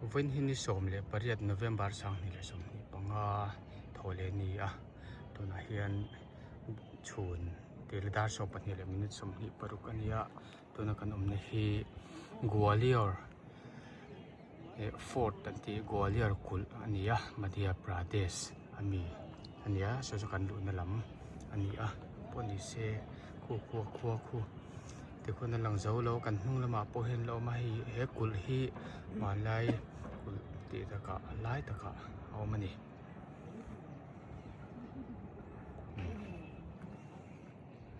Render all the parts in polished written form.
Vawiin hi ni 18 November 2025 thaw leh a ni a, tunah hian chhun tel dar 12 leh minute 26 a ni a, tuna kan awmna hi Gwalior eh fort an tih Gwalior kulh a ni a Madhya Pradesh a mi a ni a saw chu kan luhna lam a ni a pawh ni se khu khua khua khu tikhuan a lang zo lo kan hnung lamah pawh hian la awm a hei he kulh hi hmanlai kulh tih takah a lai takah a awm a ni.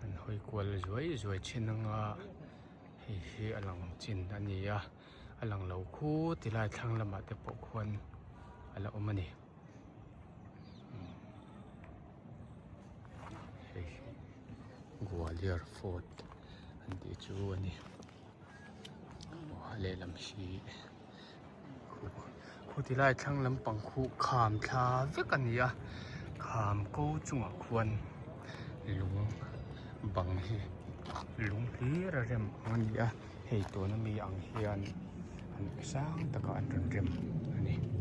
An hawi kual zuai zuai thin anga hei hi a lang chin a ni a a lang lo khu tilai thlang lamah te pawh khuan a la awm a ni. Hei hi Gwalior fort an tih chu a ni aw lehlam hi khu tilai thlang lampang khu kham thla vek a ni a kham ko chungah khuan lung bang hi lung hlir a rem ang a ni a hei tuna mi ang hian an sang takah an rawn rem a ni.